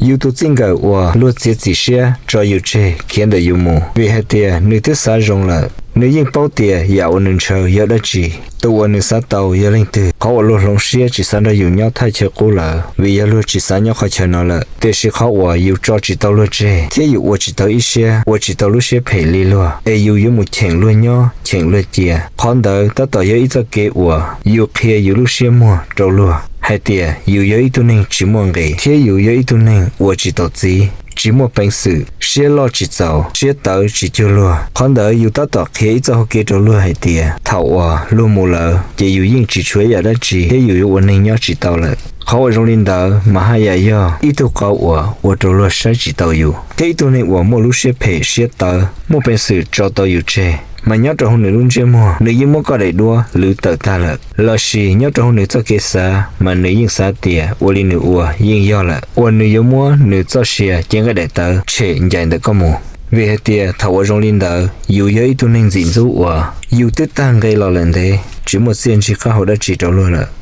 Yus tus txij nkawm uas luag txiav txim siab tso yus tseg khiav ntawm yus mus vim hais tias nws twb xav zoo lawm. Nws yeej paub tias yam uas nws ntshaw yog dab tsi. Tus uas nws xav tau yog leej twg? Qhov uas luag hloov siab tsis xav nrog yus nyob thaj chaw qub lawm vim yog luag tsis xav nyob qhov chaw no lawm. Tiam sis qhov uas yus tso tsis tau luag tseg thiab yus ua tsis tau ib siab, ua tsis tau lub siab phem li luag, es yus yuav mus cheem luag nyob cheem luag cia. Qhov ntawd tab tom yog ib txoj kev uas yus qhia yus lub siab muag rau luag hais tias yus yog ib tug neeg tsis muaj nqis thiab yus yog ib tug neeg ua tsis tau txiv, tsis muaj peev xwm, siab loj tsis txaus, siab tawv tsis cuag luag. Qhov ntawd yus tab tom qhia ib txoj hau kev rau luag hais tias thaum uas luag mus lawm ces yus yeej tsis tshuav yam dab tsi thiab yus yuav ua neeg nyob tsis tau lawm. Qhov uas zoo li ntawd mas haj yam yog ib tug qauv uas ua rau luag saib tsis taus yus. Thiab ib tug neeg uas muaj lub siab phem siab tawv muaj peev xwm tso tau yus tseg, mas nyob rau hauv nws lub ntsiab muag nws yeej muab koj daim duab lwv tawm tag lawm. Lossis nyob rau hauv nws txoj kev xav mas nws yeej xav tias ua li nws ua yeej yog lawm, uas nws yuav muab nws txoj sia cev nqaij daim tawv tshem ncaim ntawm koj mus. Vim hais tias thaum uas zoo li ntawd yus yog ib tug neeg ntxim ntxub uas yus twb tag nqe los lawm ntev, tsis muaj txiaj ntsig qab hau dab tsi rau luag lawm.